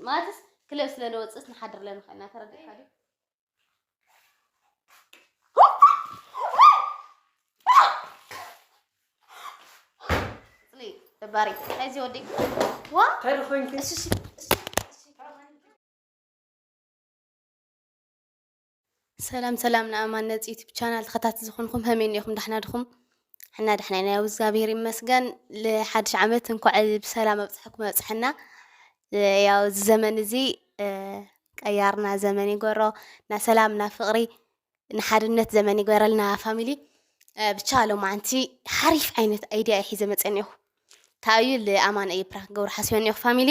ማለትስ ክለብ ስለ ንወፅእስ ንሓድር ለንኽእልና ተረዲእካ ድዩ? ደባሪ። እዚ ወዲ ዋ እንታይ ደኾንኪ? እሺ፣ እሺ፣ እሺ፣ እሺ። ሰላም ሰላም ንኣማነት ዩቲብ ቻናል ተኸታተልቲ ዝኾንኩም ከመይ እኒኹም? ዳሕና ድኹም? ሕና ዳሕና ኢና፣ ያው እግዚኣብሔር ይመስገን። ለሓድሽ ዓመት እንኳዕ ብሰላም ኣብፅሐኩም ኣብፅሐና። ያው እዚ ዘመን እዚ ቀያርና ዘመን ይገሮ፣ ና ሰላም ና ፍቕሪ ንሓድነት ዘመን ይግበረልና ፋሚሊ። ብቻ ሎማዓንቲ ሓሪፍ ዓይነት ኣይድያ ሒዘ መፀ እኒኹ። ታዩ ልኣማን እዩ ፕራንክ ገብሩ ሓስበ እኒኹ ፋሚሊ።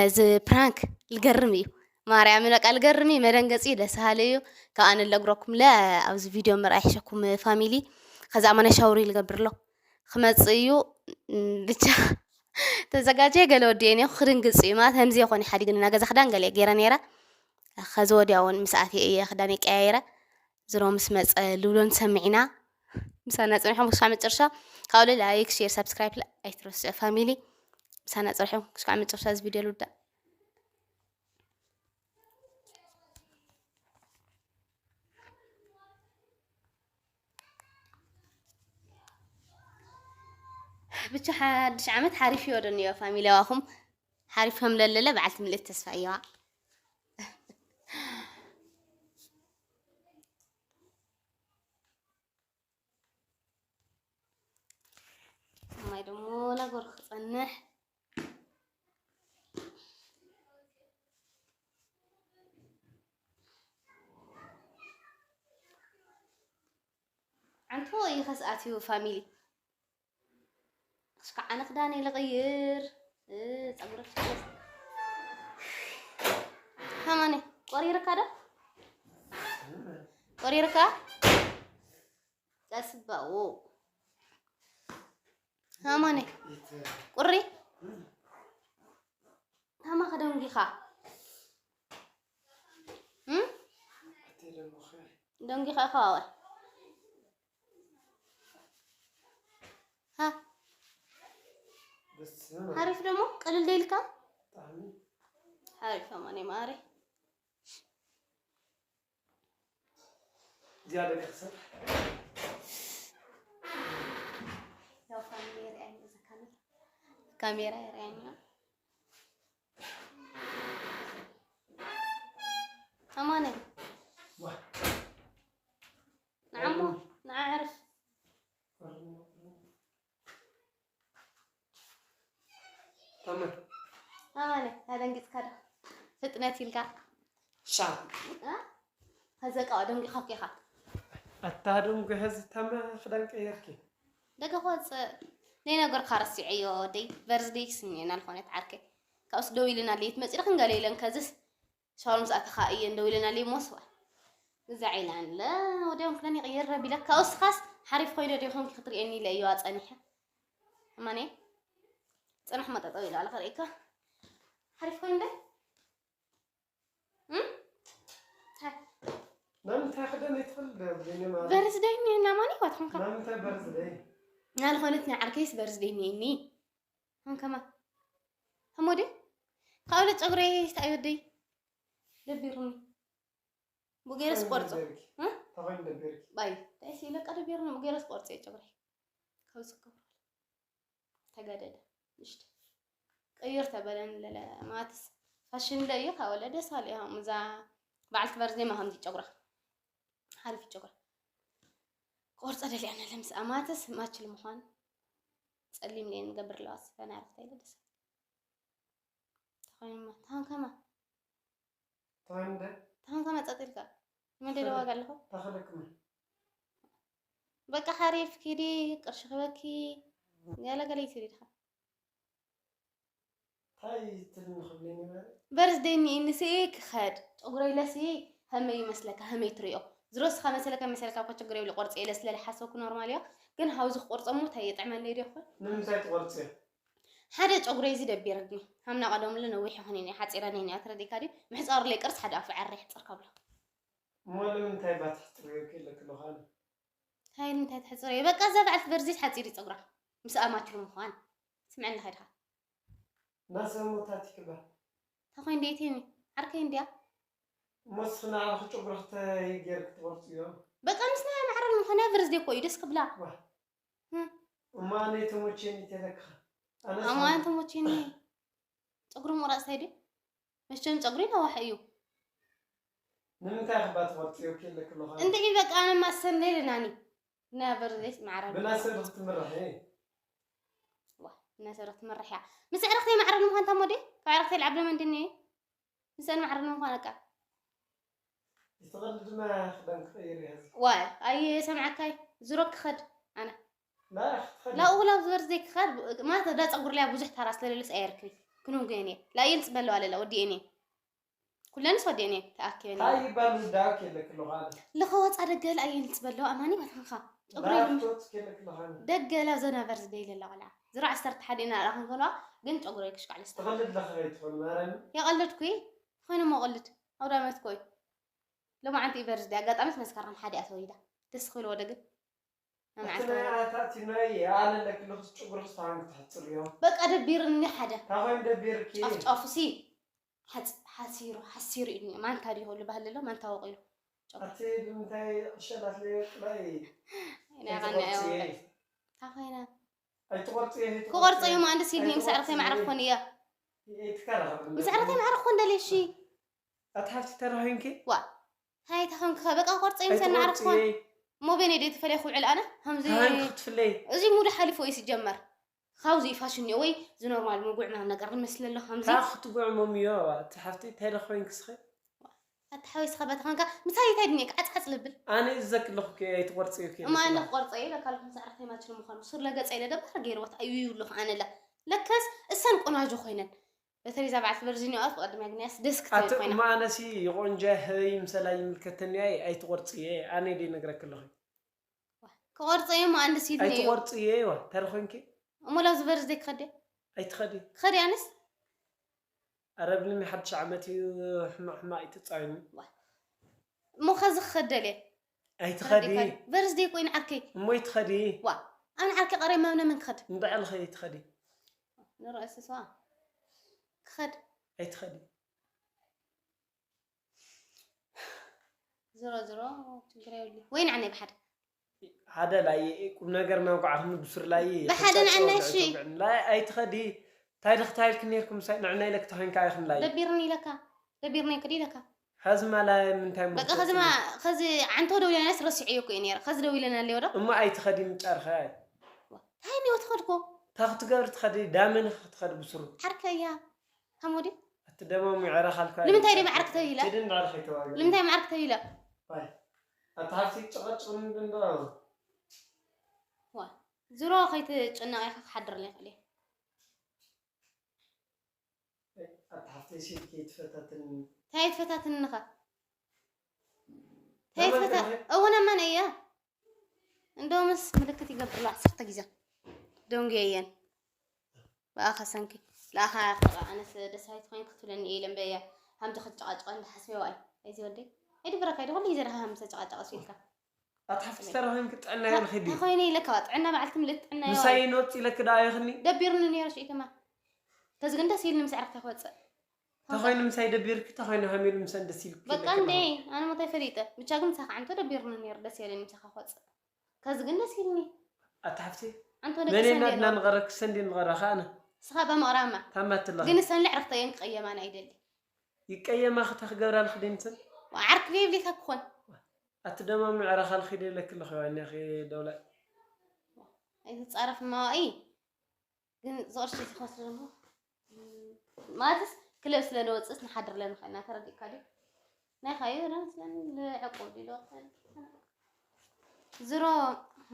እዚ ፕራንክ ልገርም እዩ። ማርያምን በቃ ልገርም እዩ። መደንገፂ ደስ በሃሊ እዩ። ካብ ኣነ ለግረኩም ለ ኣብዚ ቪድዮ ምርኣይ ሕሸኩም ፋሚሊ። ከዚ ኣማነ ሻውሪ ልገብር ኣሎ። ክመፅእ እዩ። ብቻ ተዘጋጀ ገለ ወዲኤ እኒኹ ክድንግፅ እዩ። ማለት ከምዚ የኾነ ሓዲግኒ ናገዛ ክዳን ገለ ገይረ ነይረ። ከዚ ወዲያ እውን ምስ ኣትየ እየ ክዳን ቀያይረ። ዝሮ ምስ መፀ ልብሎ ንሰምዕ ኢና። ምሳና ፅንሖም ክሳዕ መጨረሻ። ካብኡ ላይክ፣ ሼር፣ ሳብስክራይብ ኣይትረስዑ ፋሚሊ። ምሳና ፅንሖም ክሳዕ መጨረሻ እዚ ቪድዮ ልውዳእ። ብቻ ሓድሽ ዓመት ሓሪፍ ይወደኒ እዮ ፋሚሊ ዋኹም። ሓሪፍ ከም ለለለ በዓልቲ ምልእቲ ተስፋ እየዋ። ማይ ደሞ ነገሩ ክጸንሕ። ዓንቶ ይኸስኣት እዩ ፋሚሊ። እስከ ኣነ ክዳነይ ልቕይር። እ፣ ጸጉሪ ክስለስ። ሃማነ፣ ቆሪርካ ዶ? ቆሪርካ? ቀስባዎ። ሃማነ፣ ቁሪ? ሃማ ከደንጊኻ። እም? ደንጊኻ ኢኻ ዋወ። ሃ? ሓሪፍ ደሞ ቅልል ደይልካ? ሓሪፍ ሃማነ ማሪ። ዝያዳ ከሰር። ያው ካሜራ ያኝ፣ እዛ ካሜራ። ካሜራ ያኝ። ኣማነ። ዋ። ንዓሞ፣ ንዓ ዕርፍ። ተመ። ኣማነ፣ ኣደንጊጽካ ዶ? ፍጥነት ኢልካ። ሻ። እ? ከዘቃ ደንጊኻ እኮ ኢኻ። ኣታ ደንጉ ሐዚ ተመ ክዳን ቀየርኪ። ደገ ክወፅእ። ነይ ነገርካ ረሲዐዮ ወደይ። በርዝደይ ክስንየና ልኾነት ዓርከይ። ካብኡስ ደው ኢልና ለይት መፂና ክንገለ ኢለን ከዝስ ሻወር ምስ ኣተኻ እየን ደው ኢለን ኣለይ ሞስዋ። ግዛ ዒላን ለ ወዲያውን ክዳን ይቕየር ረቢላ። ካብኡስ ኻስ ሓሪፍ ኮይነ ዶ ይኾንኪ ክትርእየኒ ኢለ እዮ ኣፀኒሐ። እማኔ ፅናሕ መጠጠው ኢለ ኣለ ከርእይካ። ሓሪፍ ኮይኑ ደ? እም? ታይ? ናምንታይ ክደን ይትፈልጥ ደ? በርዝደይ ኒ-፣ ናማኒ ዋት ኾንካ? ናምንታይ በርዝደይ? ናልኾነት ናይ ዓርከይስ በርዝደይ ኒ-፣ ኒ-፣ ኾንከማ? ህሞዲ? ካብለ ጨጉረይ ስታይ ወደይ? ደቢሩኒ። ብገይረ ስቆርጾ። ደቢርኪ? እ? ተኾይኑ ደቢርኪ? ባይ። ታይሲ ኢለቃ ደቢሩኒ። ብገይረ ስቆርጾ እየ ጨጉረይ። ካብ ዝገብሮ። ተገደደ። ምሽት። ቅይር ተበለን ለለ ማትስ ፋሽን ለዩ ካወለ ደስ ኣለ ያው ምዛ በዓልቲ በርዝዴ ማ ከምዚ ጨጉራ ሓሪፍ ጨጉራ ቆርጸ ደልያና ለምስ ኣማትስ ማችል ምዃን ጸሊም ለየ ንገብር ለዋስ ፈና ያርፍታ ኢለ ደስ ተኾይንማ ታንከማ ታንደ ታንከማ ጸጥ ኢልካ መደለ ዋጋ ኣለኹ ተኸለክመ በቃ ሓሪፍ ኪዲ ቅርሺ ክበኪ ገለ ገለ ይትሪ ድኻ እንታይ ትልሚ ክብለኒ ማለት በርዝደይ እኒኤኒ ስኢ ክኸድ ጨጉረይ ለሲ ሀመይ ይመስለካ ሀመይ ትሪኦ ዝሮስኻ መሰለካ መሰለካ እኮ ችግር የብለ ቆርፀ ኢለ ስለ ዝሓሰብኩ ኖርማል እዮ ግን ሀውዚ ክቆርፀ ሞ እንታይ የጥዕመለይ ዶ ይኾን ንምንታይ ትቆርፅዮ ሓደ ጨጉረይ እዚ ደቢርኒ ሃምና ቀደምሉ ነዊሕ ይኾን እኒ ሓፂረ ነይ እያ ትረዲካ ድዩ ምሕፃርለይ ቅርስ ሓደ ኣፉ ዓረ ይሕፅር ከብሎ እሞ ንምንታይ ባት ሕፅርዮ ክኢለክ ኣለኻን እንታይ ንምንታይ ትሕፅርዮ በቃ እዛ በዓልቲ በርዚት ሓፂር እዩ ፀጉራ ምስ ኣማችሩ ምዃን ስምዐኒ ኸድኻ ናሰ ሞታቲክ ባ ተኾይን ደይትኒ ዓርከይ እንድያ። እሞ እስኺ ንዓኺ ጨጉሪ ክተይ ገይርኪ ትቆርፅዮ? በቃ ምስ ናይ ማዕረ ምኾነ ብርዝዴ እኮ እዩ ደስ ክብላ። ዋ። እም። እሞ ኣነ ተመቸኒ ተለካ። ኣነ ኣማን ተሞቼኒ። ጸጉሪ ምቑራጽ እንታይ ድዩ? መቸም ጸጉሪ ነዋሕ እዩ። ንምንታይ ክባ ትቆርፅዮ ከለኪ ኣለኻ? እንድዒ በቃ ኣነ ማሰነ ኢለናኒ። ናይ ብርዝዴ ማዕረ ብናይ ሰብ ክትምራሕ እየ። ዋ፣ ናይ ሰብ ክትምራሕ እያ። ምስ ዕረክተይ ማዕረ ንምዃን ታሞ ድየ? ካብ ዕረክተይ ልዓብ ለመን ድኒ? ምስአን ማዕረ ንምዃን በቃ። ይትቐልድ ድማ ክዳን ክቐይር እየ። ዋይ፣ ኣየ ሰምዓካይ። ዝሮ ክኸድ ኣነ። ላ ክትኸዲ። ላኡ ላብ ዝበርዝደይ ክኸድ ማለት ዳ ጸጉር ላያ ብዙሕ ታራ ስለሌለስ ኣየርክቢ። ክንውገን እየ። ላየን ጽበለዋ ለላ ወዲኤን እየ። ኩለንስ ወዲኤን እየ። ተኣኪበን ታይ እየ። ይባል ውዳቅ የለክ ኣለኻ ኣለ። ለኸ ወጻ ደገ ላየን ጽበለዋ ኣማኒ ባትንኻ። ጸጉሪ ላ ይልም- ክትወጽ ከለክ ኣለኻ ኣለ። ደገ ላብ ዘና በርዝደይ ለላ ቆልዓ። ዝሮ ዓሰርተ ሓደ ኢና ላኸን ከልዋ ግን ጸጉረይ ክሽቃዕ ልስተ። ትኸልድ ለኸ ይትኾን ማረም። የቐለድኩ እየ። ተኾይነ መቐልድ። ኣውዳመት ኮይ። ሎማዓንቲ እዩ በርዝደይ። ኣጋጣሚ መስከረም ሓደ እያ ተወሊዳ። ደስ ክብል ወደ ግን። እቲ ናይ ኣታእቲ ናይ ኣነ ለክልኽስ ጭጉሪ ክስታን ክትሕፅር እዮም። በቃ ደቢርኒ ሓደ። ካብ ኮይኑ ደቢርኪ። ጫፍጫፉ ሲ ሓጽ-፣ ሓሲሩ፣ ሓሲሩ እዩ። ማንታ ድዩ ክብሉ ባህሊ ኣሎ? ማንታ ወቒሉ። ጨጉሪ። ኣቲ ብምንታይ ዕሸላት ለየቅላይ? ናይ ቃና እያ ወቒሉ። እንታይ ኮይና? ኣይትቆርፂ። ክቆርፀ እዩ። ማንደስ ኢልኒ ምስ ዕረፍተይ ማዕረ ክኾን እያ። ኣይትከራኸር። ምስ ዕረፍተይ ማዕረ ክኾን ደልየ እሺ። ኣቲ ሓፍቲ ተራኺንኪ? ዋ። እንታይ ተኾንኪ ኸ? በቃ ክቆርፀ እዩ ምሰና ማዕረ ክኾን። ኣይትቆርፅየይ። ሞቤን እየ ደይትፈለየ ክውዕል ኣነ። ከምዚ ተሃንኪ ክትፍለይ። እዚ ሙድ ሓሊፎ እዩ ሲጀመር። ካብዚ ፋሽን እኒኦ ወይ እዚ ኖርማል ምጉዕና ነገር ዝመስል ኣሎ ከምዚ። ካብ ክትጉዕሞም እዮ ኣቲ ሓፍቲ እንታይ ዶ ኮይንኪ እስኺ? ኣቲ ሓወይ እስኻ በታ ኾንካ ምሳይ እንታይ ድንየክ ዓፅዓፅ ልብል። ኣነ እዘክለኹ ከ ኣይትቆርፅዮ ከ እማ ኣነ ኢለክላ። ክቆርፀ እየ ኢለካ ኣለኹ ምስ ዕረፍተይ ማች ንምዃኑ ሱር ለገፀ ኢለ ደባር ገይርዎ ተኣዩ ይብሉ ከዓነ ለ ለከስ እሰን ቆናጆ ኮይነን በተለይ እዛ በዓልቲ ቨርጂኒያ ብቐደም ያግንያስ ደስ ክትብል ኣቲ ኮይና። እማ ኣነሲ ቆንጆ ህበይ ምሰላ ይምልከተኒ ኣይ ኣይትቆርፅየ ኣነ ደ ይነግረክ ኣለኹ። ክቆርፀ እዮም ኣንድ ሲድኒ እዩ። ኣይትቆርፅየ ዋ ተረኾንኪ። እሞ ላብዚ በርዝደይ ክኸደ ኣይትኸዲ። ክኸዲ ኣነስ ኣረ ብልኒ ሓድሽ ዓመት እዩ። ሕማቕ ሕማቕ ኣይትፃወኒ። እሞ ኸዚ ክኸደል እየ። ኣይትኸዲ። በርዝደይ ኮይን ዓርከይ እሞ ኣይትኸዲ። ዋ ኣነ ዓርከይ ቀሪብ መብነ ምን ክኸድ እንድዕልኸ ኣይትኸዲ። ንርእሲ ሰዋ ክኸድ ኣይትኸዲ። ዝሮ ዝሮ ችግር የብሉ ወይ ንዓናይ ብሓደ ሓደ ላይ ቁም ነገር ናንኳዓኽኒ ብሱር ላይ ብሓደ ንዓና እሺ። ላይ ኣይትኸዲ። እንታይ ድኽታይልክ ነርኩም ሳይ ንዕና ኢለክ ተኸንካ ኢኽን ላይ ደቢርኒ ኢለካ ደቢርኒ ክዲ ኢለካ ኸዚ ማላ ምንታይ በቃ ኸዚ ማ ኸዚ ዓንቶ ደው ኢለናስ ረሲዐዮ እኮ እዩ ነይረ ኸዚ ደው ኢለና ኣለዮ ዶ እሞ ኣይትኸዲ ምጫርኸ እንታይ እኒኦ ትኸድኮ እንታይ ክትገብር ትኸዲ ዳመን ክትኸዲ ብስሩ ዓርከያ ሓሞዲ ኣትደማሙ ይዕረኻልካ ንምንታይ ደይ መዓርክ ተይለ ትድን ባዕልኸ ይተዋገ ንምንታይ መዓርክ ተይለ ኣቲ ሓፍቲ ጨቐጭቕኒ እንዶ ዋ ዝሮ ከይትጭነቕ ኢኻ ክሓድር ይኽእል እየ ኣቲ ሓፍተይ ሲልኪ ትፈታትኒ እንታይ ትፈታትንኻ እንታይ ትፈታ እውን ኣማን እያ እንደውምስ ምልክት ይገብርላ ዓሰርተ ግዜ ደንጉየየን ብኣኻ ሰንኪ ለኣኻ ኣነስ ደሳይት ኮይን ክትብለኒ እየ ኢለ እምበየ ሃምቲ ክትጨቃጨቀ እንዳ ሓስበ ዋይ ኣይዚ ወደይ ኣይድብረካ ይደ ኩሉ ግዜ ደኻ ሃምቲ ተጨቃጨቀ ስኢልካ ኣትሓፍቲ ተረኺብኪ ጥዕና ይንኺዲ ተኾይነ ኢለካ ጥዕና በዓልቲ ምልእቲ ጥዕና ምሳይ ይወፅ ኢለኪ ደኣ ይኽኒ ደቢርኒ ነይሩ ሽኢተማ ተዝግን ደስ ኢልኒ ምስ ዕረፍታ ክወፅእ ተኾይኑ ምሳይ ደቢርኪ ተኾይኑ ሃሚሉ ምሰን ደስ ኢልኪ በቃ ኢለኪ እንዴ ኣነ ሞታይ ፈሊጠ ብቻ ግን ምሳኻ ዓንቶ ደቢርኒ ነይሩ ደስ ኢለኒ ምሳኻ ክወፅእ ከዚ ግን ደስ ኢልኒ ኣታ ሓፍቲ ኣንቶ ደቂ መን ሰንዴ እናድና ነው ንቐረክ ሰንዴ ንቐረኻ ኣነ ስኻ በምቕራማ ታማትለኻ ግን ሰንሊ ዕረፍተየን ክቐየማን ኣይደሊ ይቀየማ ክታ ክገብራ ልኽደንትን ዓርክ ቤብሊካ ክኾን ኣቲ ደማሚ ዕረኻ ልኺደ ኢለክ ኣለኹ ዋኒኺ ደውላ ኣይትፃረፍ ማዋኢ ግን ዝቕርሺ ዝኸስር እሞ ማለትስ ክለብ ስለ ንወፅእስ ንሓድር ለንኽእልና ተረዲእካ ድዩ ናይ ኻዩ ራን ስለን ልዕቁብ ድሎ ዝሮ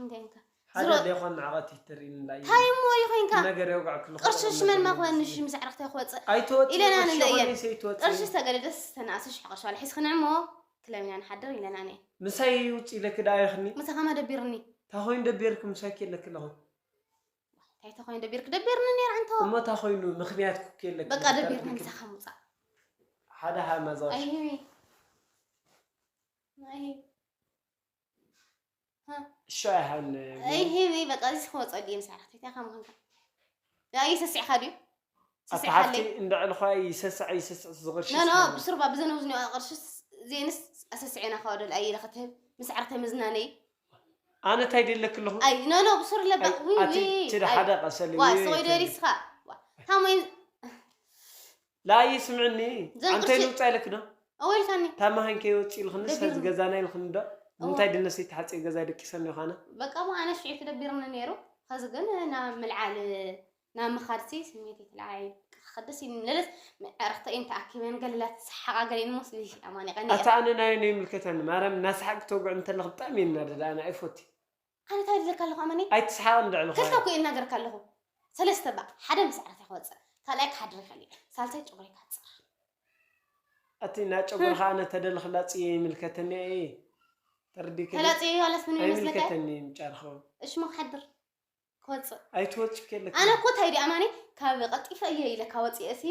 እንገንካ ሓደ ዝሮ ደይኮን ንዓቐት ይትርኢን ላይ እንታይ እሞ እዩ ኮይንካ ነገር የውጋዕክ ኣለኹ ቅርሺ ሽመን ማክበን ንሽ ምስ ዕረፍተ ክወፅእ ኣይትወፅእ ኢለና ቅርሺ ንለየን ይኾንስ ኣይትወፅእ ቅርሺ ዝተገደደስ ተናእስሽ ሕቐሽ ዋላ ሒዝክን ዕሞ ክለብ ኢና ንሓድር ኢለና ነ ምሳይ ይውፅ ኢለክ ደኣ ይኽኒ ምሳኻ ማ ደቢርኒ እንታይ ኮይኑ ደቢርክ ምሳይ ክኢለክ ኣለኹ እንታይ ተኾይኑ ደቢርክ ደቢርኒ ነይር ኣንቶ እሞ እንታይ ኮይኑ ምኽንያት ኩክ የለክ በቃ ደቢርኒ ምሳኻ ምውፃእ ሓደ ሃማ ዝቐሽ ኣይሂቢ ኣይሂቢ እሺ ኣይሃን ኣይሂቢ በቃ እዚ ክወፀሉ እዮም ሰዓት እንታይ ካብ ምዃንካ ያ ይሰስዕካ ድዩ ኣታ ሓፍቲ እንድዕልኳ ይሰስዐ ይሰስዐ ዝቕርሺ ኖ ኖ። ብስሩባ ብዘን ብዙ ኒዋ ቅርሽስ ዜንስ ኣሰስዔና ከወደል ኣይለ ክትህብ ምስ ዓርተ መዝናነይ። ኣነ እንታይ ደለክ ኣለኹ? ኣይ ኖ ኖ። ብሱር ለባ ውይ ውይ። ኣቲ ሓደ ቀሰሊ ዋይ ሰወይ ደሪስኻ። ታሞይ ላዪ ስምዕኒ። ኣንተ ንውፃ ኢለክ ዶ? ኣወልካኒ። ታማሃን ከይወፂ ኢልክኒ ሰብ ገዛና ኢልክኒ ዶ? እንታይ ድነሰይ ተሓፂ ገዛ ደቂሰኒ ኳነ። በቃ ኣነ ሽዒ ትደቢርኒ ነይሩ። ከዚ ግን ናብ ምልዓል ናብ ምኻድሲ ስሜት ይትለዓይ። ከደስ ይንለለስ። ዕረኽተ እየን ተኣኪበን ገለላት ሰሓቓ ገሌን ሞስ ኣማኒ ቀኒ። ኣታ ኣነ ናይ ናይ ምልከተኒ ማርያም እናሰሓቅ ተውግዕ እንተለኽ ብጣዕሚ ይናደድ ኣነ ኣይፎቲ። ኣነ እንታይ ድለካ ኣለኹ ኣመኒ? ኣይትስሓቕ እንድዕልኻ። ክልተ እኮ ይናገርካ ኣለኹ። ሰለስተ ባ ሓደ ምስ ዕረኽተ ክወፅእ ካልኣይ ክሓድር ይኽእል እዩ። ሳልሳይ ጨጉሪ ካፅር። ኣቲ ናይ ጨጉሪ ከዓ ነተደልኽ ላፅየ ይምልከተኒ እየ። ተረዲክኒ? ተላፅየ ዋላስ ምን ይመስለካ? ኣይምልከተኒ ምጫርኸው። እሽሞ ክሓድር ክወፅእ ኣይትወፅእ ከለክ ኣነ እኮ እንታይ ድኣ ኣማኒ ካብ ቀልጢፈ እየ ኢለካ ወፂኤ ሲ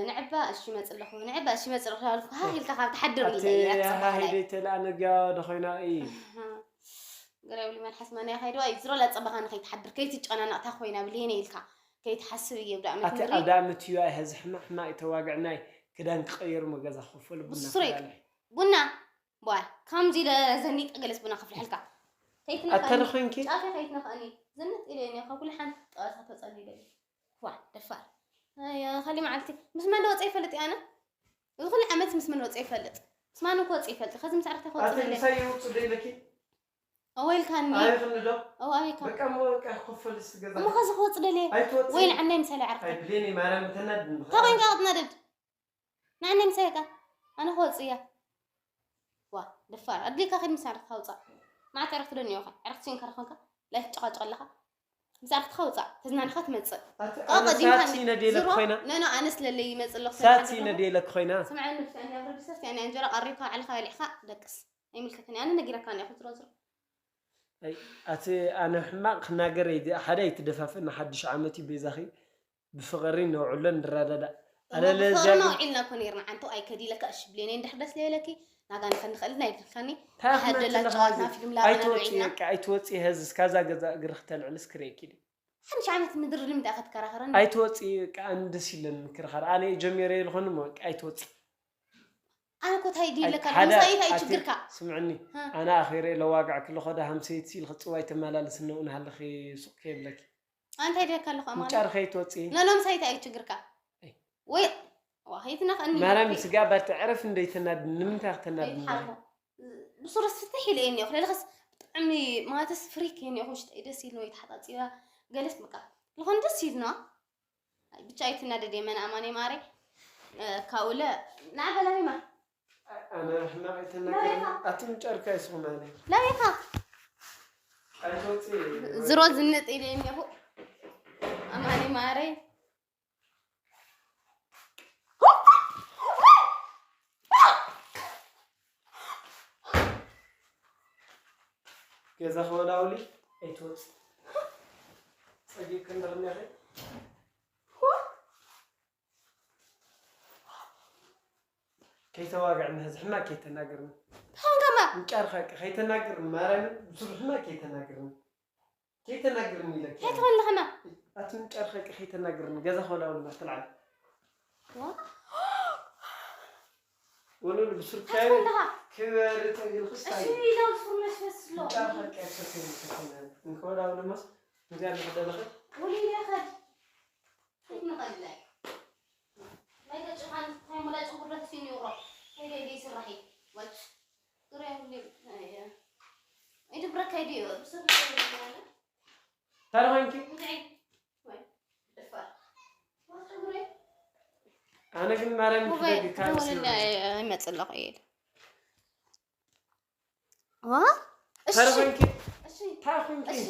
ንዕባ እሺ ይመፅእ ኣለኹ ንዕባ እሺ ይመፅእ ኣለኹ ያልኩ ሃ ኢልካ ካብ ትሓድር ኣቲ ኢለ እየ ኣቲ ኣፀባህላይ ሃይደይ ተለኣ ነጊያ ዶ ኮይና እይ ገረ ብሊ መልሓስ መን እያ ከይድዋ እዩ ዝሮ ላፀባኻ ንኸይትሓድር ከይትጨናነቕታ ኮይና ብሌነ ኢልካ ከይትሓስብ እየ ብዳእመት ኣቲ ምድሪ ኣብ ዳእመት እዩ ኣይሀዚ ሕማቕ ሕማቕ እዩ ተዋግዕናይ ክዳን ክቐየሩ መገዛ ክኸፈሉ ቡና ብሱረይ ክበላዕ ቡና ዋይ ከምዚ ኢለ ዘኒጠ ገለስ ቡና ከፍልሐልካ ከይትነኽአኒ ኣተረኸንኪ ጫፌ ከይትነኽአኒ ዝንጥ ኢለ እኔ ካብ ኩሉ ሓንቲ ጠባሳ ተፀሊለ ዋ ደፋር ኣያ ካሊ መዓልቲ ምስ መን ወፀ ይፈልጥ ኣነ እዚ ኩሉ ዓመት ምስ መን ወፀ ይፈልጥ ምስ ማን እኮ ወፀ ይፈልጥ ከዚ ምስ ዓርክተ ክወፅእ ኣቲ ደለ ምሳይ ይውፅእ ዶ ኢለኪ ኣወ ኢልካኒ ኣይኽኒ ዶ ኣወ ኣበይካ በቃ እሞ በቃ ክኸፈል እስቲ ገዛ እሞ ከዚ ክወፅእ ደለ ኣይትወፅእ ወይ ንዓናይ ምሳሌ ዓርክተ ኣይብሌኒ ማርያም ተናድኒ እንታይ ኮይንካ ክትናደድ ንዓናይ ምሳይ እካ ኣነ ክወፅእ እያ ዋ ደፋር ኣድልካ ከድ ምሳርክትካ ውፃእ መዓት ዕረፍቲ ዶ እኒኦካ ዕረፍቲ ሲንካ ረኾንካ ላይፍ ጨቃጨቅ ኣለካ ምሳርክትካ ውፃእ ተዝናንካ ትመፅእ ኣቲ ኣነ ሳት ይነድየለክ ኮይና ነኖ ኣነ ስለለይ ይመፅእ ኣለኩ ሳት ይነድየለክ ኮይና ስምዐኒ ብሻ እኛ ብረድሰት እያ እንጀራ ቀሪብካ ባዕልካ በሊዕካ ደቅስ ኣይምልከተኒ ኣነ ነጊረካ እኒኦ ዝሮ ዝሮ ኣቲ ኣነ ሕማቅ ክናገር ሓደ ኣይትደፋፍእ ንሓድሽ ዓመት እዩ ቤዛኺ ብፍቕሪ ነውዕሎ ንረዳዳእ። ኣነ ለዚያ ብፍቕርና ግን ውዒልና እኮ ነይርና ዓንተው ኣይከዲለካ እሺ ብሌነይ እንድሕር ደስ ለበለኪ ናጋ ንኸድ ንኽእል ናይ ብልካኒ እንታይ ኣኽመልቲ ሓደላ ለኻ ጨዋትና እዚ? ፊልም ላበና ኣይትወፂ ውዒልና በቃ ኣይትወፂ ሀዚ እስካዛ ገዛ እግርኽ ተልዕልስ ክርእየኪ ድዩ? ሓድሽ ዓመት ምድሪ ልምዳ ከትከራኸረኒ ኣይትወፂ በቃ ኣነ ደስ ይለን ምክርኻር ኣነ ጀሚረ ይልኾን እሞ በቃ ኣይትወፂ ኣነ እኮ እንታይ ድዩ ኣለካ ሓደ ምሳይት ኣይ ኣቲ ችግርካ ስምዕኒ ሃ። ኣነ ኣኺረ ለዋጋዕ ክልኾ ዳ ሃምሰይቲ ኢልኺ ፅዋይ ተመላልስ ነኡ ንሃለኺ ሱቕ ከይብለኪ ኣንታይ ደካ ኣለኹ ኣማን ምጫር ከይትወፂ ኖ ኖ ምሳይት ኣይ ችግርካ ኣይ። ወይ ዋ ከይትናኸኒ ማርያም ስጋ ባርቲ ዕረፍ እንደይተናድ ንምንታይ ክትናድ ከይትሓሞ ብሱረስ ፍትሕ ኢለ እየ እኒኦ ክለለኸስ ብጣዕሚ ማለትስ ፍሪክ እየ እኒኦ ውሽጠይ ደስ ኢልኖ ይተሓፃፂባ ገለስ በቃ ዝኾን ደስ ኢልና ብቻ ኣይትናደድ የመን ኣማኔ ማሬ ካብኡለ ንዓበላዊማ ኣነ ሕማቕ ኣይተናገርኒ ኣቲ ምጫርካ ይስኹም ኣነ ናበይካ ኣይትወፅእ ዝሮ ዝንጥ ኢለ እኒኹ ኣማኔ ማሬ ገዛ ከወላውሊ ኣይትወፅእ ፀጊብ ክንርነኸ ከይተዋግዕኒ ህዚ ሕማቅ ከይተናግርኒ ታንከማ ምጫርካ ከይተናግርኒ ማርያምን ብስሩ ሕማቅ ከይተናግርኒ ከይተናግርኒ ኢለኪ ከይትኾን ለኸማ ኣቲ ምጫርካ ከይተናግርኒ ገዛ ከወላውሊ ማስተልዓል ወሉል ብስርካይ ከይትኾን ለኻ ክበሪ ተግልክስታይ እሺ ኢለው ዝፍርመሽ መስሎ ምጫርካ ከይተሰይኒ ከይተናግርኒ ከወላውሊ ማስ ምዚያ ንክደለኸ ወሊለ ኸድ ኣይትነቐልላይ ናይ ገጭኻን ናይ ሙላጭ ጉድለት ሲኒ ይቕሮ ከይደ ይስራሕ ወጭ ዙሪያ ሁሌ ኣይድብረካ ይድዮ ብስር ታዲያ ኮይንኪ እንታይ ወይ ደፋር ኣነ ግን ማርያም ክደግካ ይመፅእ ኣለኹ እየ ዋ እሺ ታዲያ ኮይንኪ እሺ ታዲያ ኮይንኪ እሺ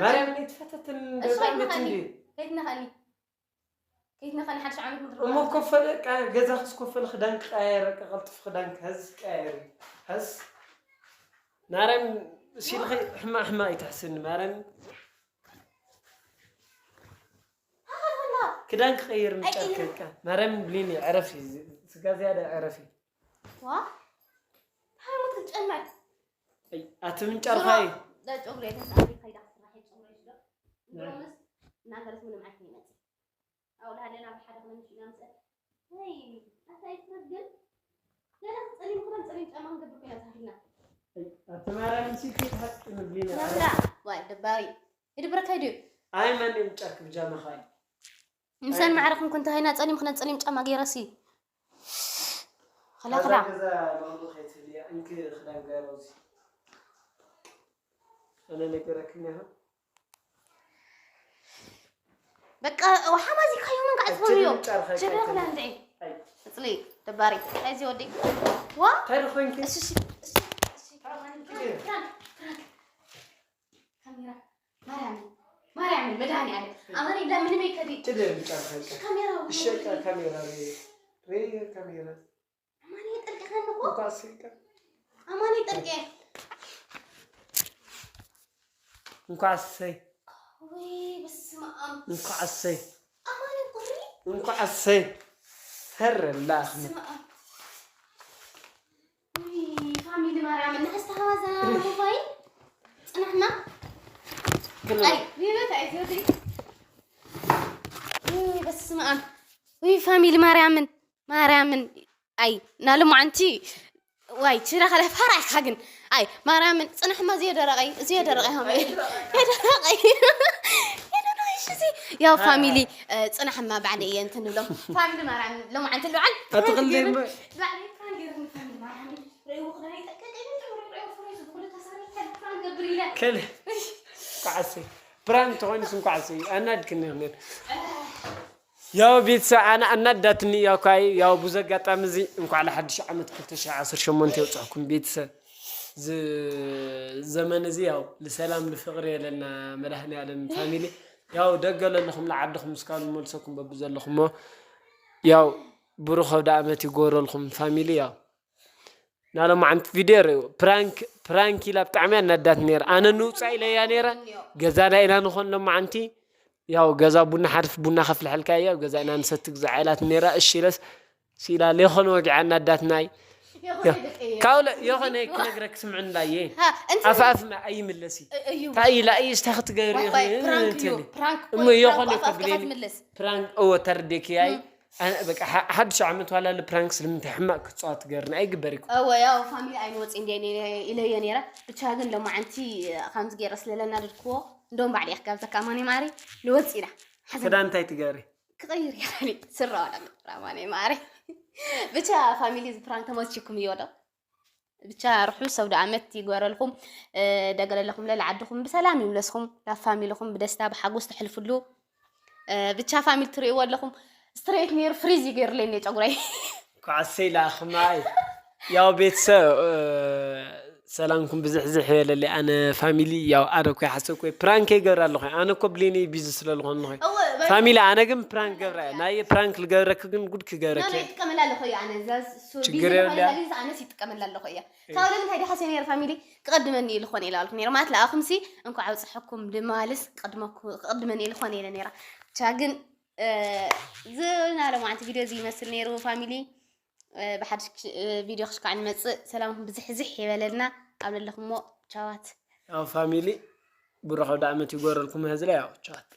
ማርያም እኔ ትፈተትን እሺ፣ በጣም ከይትነኸኒ፣ እንዴ? ከይትነኸኒ፣ ከይትነኸኒ፣ ሓድሽ ዓመት ምድሪ እሞ ባሕሪ። ኮፈለ፣ ቃ-፣ ገዛ ክስ ኮፈለ፣ ክዳን ክቀያየር፣ ቃ-፣ ቀልጥፍ ክዳን ክሀዝ፣ ቀያየር፣ ሀዝ። ማርያም፣ ሲልኺ ሕማ፣ ሕማ ይትሕስኒ፣ ማርያም። ክዳን ክቀይር ምጫር ኣይቀይርም። ከልካ። ማርያም፣ ብሊኒ፣ ዕረፊ፣ ስጋ ዝያዳ ዕረፊ። ዋ፣ ሃይሞት ክትጨመር። ኣይ፣ ኣቲ ምንጫርካ እዩ። ዳ ጨጉሪ ኣይተጣሪ፣ ከይዳ ክትስራሕ ጨጉሪ ይሽዶ። ድሮምስ እናገረስ ምንም ዓይነት ይመጽእ። ኣብኡ ለሃለና ብሓደ ክነ ምሽ ኢና ምሰ ኣይ ኣታይ ፍረድ ግን ገለ ጸሊም ክዳን ጸሊም ጫማ ክንገብር ኮይና ተሃልና ኣቲ ማርያም ሲ ክትሓጥ ንብሊና ናብላ ዋይ ደባሪ ይድብረካ ድዩ ኣይ መን ይምጫክ ብጃማ ኻይ ምሳን ማዕረ ክንኩን ተሃይና ጸሊም ክነ ጸሊም ጫማ ገይረሲ ከላክላ ገዛ ማሙ ከይትልያ እንክ ክዳን ገይረውዚ ኣነ ነገረክኒ ኢኻ በቃ ወሓማዚ ካዩ ምን ከዓጽፈው እዩ ጀበ ክላ እንድዒ እጽሊ ደባሪ ኣይዚ ወዲ ዋ እንታይ ደኾንኪ እሺ እሺ እሺ እሺ ካሜራ ማርያም ማርያም መድኃኒዓለም ኣማኒ ዳ ምንም ይከዲ ትደም ጫርኸ ካሜራ እሸቃ ካሜራ ሬ ሬ ካሜራ ኣማኒ ጥልቅኸን እኮ እንኳ ሰይካ ኣማኒ ጥልቄ እንኳ ሰይ ወይ በስመ ኣብ እንኳ ሰይ ኣማኒ ቁሪ እንኳ ሰይ ሰረላ በስመ ኣብ ወይ ፋሚሊ ማርያም እናስተሃዋዛ ሞባይል ጽናሕና ኣይ ሪበት ኣይ ዞዲ ወይ በስመ ኣብ ወይ ፋሚሊ ማርያምን ማርያምን ኣይ ናለማዓንቲ ዋይ ችራ ከለ ፋራ ኢኻ ግን ኣይ ማርያምን ጽናሕማ ዝየደረቀይ ዝየደረቀይ ሆም የደረቀይ የደረቀይ ሽዚ ያው ፋሚሊ ጽናሕማ ባዕለ እየ እንትን ንብሎም ፋሚሊ ማርያም ሎማዓንቲ ልዓል ኣትኽልደይ እሞ ባዕለ ፋሚሊ ማርያም ሬው ክዳይ ጠቀቀይ ሬው ፍሬ ዝብሉ ተሳሪ ፋን ገብር ኢለ ከለ ኳዓሰይ ፕራንክ ተኾይኑስ እንኳዓሰይ ኣናድክኒ ይኽእል ያው ቤተሰብ ኣነ ኣናዳትኒ እያ እኳ ያው ብዙ ኣጋጣሚ እዚ እንኳዕ ለሓድሽ ዓመት ክልተ ሽሕ ዓሰርተ ሸሞንተ የውፅሕኩም ቤተሰብ እዚ ዘመን እዚ ያው ልሰላም ልፍቅሪ የለና መድሃኒ ዓለም ፋሚሊ ያው ደገ ለለኹም ለዓድኹም እስካብ ንመልሰኩም በብዘለኹሞ ያው ብሩኽ ኣውደ ዓመት ይጎረልኩም ፋሚሊ ያው ናሎማዓንቲ ቪድዮ ርእዩ ፕራንክ ፕራንክ ኢላ ብጣዕሚ ኣናዳት ነይራ ኣነ ንውፃእ ኢለያ ነይረ ገዛና ኢና ንኾን ሎማዓንቲ ያው ገዛ ቡና ሓርፍ ቡና ከፍልሐልካ እያ ኣብ ገዛ ኢና ንሰቲ ግዛዕ ኢላት ነይራ እሺ ኢለስ ሲላ ሌኾነ ወጊዓ ኣናዳትናይ ካብለ የኾነ ክነግረክ ስምዕንላየ ኣፍ ኣፍ ኣይምለሲ እንታይ ኢላ እዩ ስታ ክትገብር እሞ የኾነ ብሌኒ ፕራንክ እወ ተርዴክያይ ሓድሽ ዓመት ዋላ ልፕራንክ ስለምንታይ ሕማቅ ክፃወት ገርኒ ኣይግበር ይኮ እወ ያው ፋሚሊ ኣይንወፅእ እንዲ ኢለዮ ነይረ ብቻ ግን ሎማዓንቲ ከምዚ ገይረ ስለለና ድድክዎ እንደም ባዕሊ እየ ክጋብዘካ ማኒ ማሪ ንወፅ ኢና ክዳን እንታይ ትገብሪ ክቀይር ይኽእል ስራ ዋላ ራማኒ ማሪ ብቻ ፋሚሊ እዚ ፕራንክ ተመችኩም እዮ ዶ ብቻ ርሑስ ኣውደ ዓመት ይግበረልኩም ደገለለኹም ለለ ዓድኹም ብሰላም ይምለስኹም ናብ ፋሚልኹም ብደስታ ብሓጎስ ተሕልፍሉ ብቻ ፋሚሊ ትርእይዎ ኣለኹም ስትሬት ነይሩ ፍሪዝ ይገይርለይ እኒኦ ጨጉረይ ኳዓሰይ ለኣኽማይ ያው ቤተሰብ ሰላምኩም ብዝሕዝሕ ይበለለይ ኣነ ፋሚሊ ያው ኣነ እኮ ይሓሰብ እኮ ፕራንክ ይገብር ኣለኹ ኣነ እኮ ብሌኒ ቢዚ ስለልኾን ኣለኹ ፋሚሊ ኣነ ግን ፕራንክ ገብራ እየ ናይ ፕራንክ ልገብረክ ግን ጉድ ክገብረክ እየ ይጥቀመላ ኣለኹ እየ ኣነ እዛ እሱ ቢዚ ችግር የለ። ለላ ግን ኣነስ ይጥቀመላ ኣለኹ እየ ካብ ለምንታይ ደሓሰ ነይረ ፋሚሊ ክቐድመኒ ኢሉ ኾነ ኢለ ኣልኩ ነይረ ማለት ለኣኹምሲ እንኳዕ ኣብፅሐኩም ድማልስ ክቐድመኩ ክቐድመኒ ኢሉ ኾነ ኢለ ነይራ ብቻ ግን ዝናለ ማዓንቲ ቪድዮ እዚ ይመስል ነይሩ ፋሚሊ ብሓድሽ ቪድዮ ክሽካዕ ንመፅእ ሰላምኩም ብዝሕዝሕ ይበለልና ኣብ ለለኹሞ ቻዋት ያው ፋሚሊ ብሩኽ ኣውደ ዓመት ይጎረልኩም ህዝለ ያው ቻዋት